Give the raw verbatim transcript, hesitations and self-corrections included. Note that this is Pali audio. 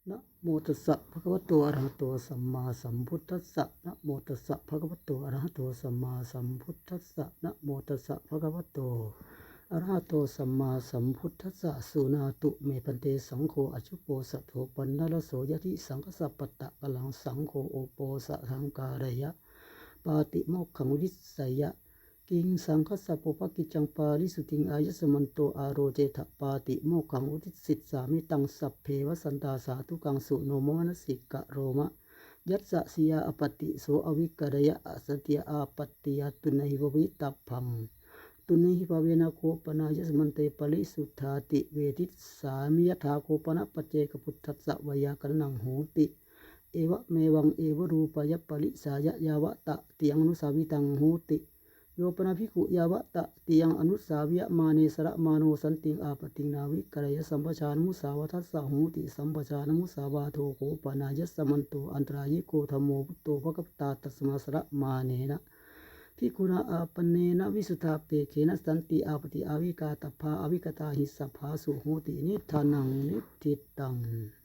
Namo tassa bhagavato arahato sammāsambuddhassa. Namo tassa bhagavato arahato sammāsambuddhassa. Namo tassa bhagavato arahato sammāsambuddhassa. Suṇātu me bhante saṅgho accuposatho paṇṇaraso yadi saṅghassa pattakallaṃ saṅgho uposathaṃ kāreyya pātimokkhaṃ udisseya. Kiṃ saṅghassa pubbe kiccaṃ pārisuddhiṃ āyasmanto ārocetha pātimokkhaṃ udississāmi. Taṃ sabbe vassantā sādhukaṃ suṇoma manasikaroma. Yassa siyā āpatti so āvikareyya, asantīyā āpattiyā tuṇhī bhavitabbaṃ. Tuṇhī bhāvena kho panāyasmante parisuddhāti vedissāmi. Yathā kho pana paccekapuṭṭhassa veyyākaraṇaṃ hoti, evameva evarūpāya parisāya yāvatatiyaṃ anusāvitaṃ hoti. Yo pana bhikkhu yāvatatiyaṃ anusāviyamāne saramāno santiṃ āpattiṃ nāvikareyya, sampajānamusāvādassa hoti. Sampajānamusāvādo kho panāyasmanto antarāyiko dhammo buddho bhagavatā. Tasmā saramānena bhikkhunā āpannena visuddhāpekkhena santi āpatti āvikātabbā, āvikatā hi sabbāsu hoti niṭṭhānaṃ niṭṭhitaṃ.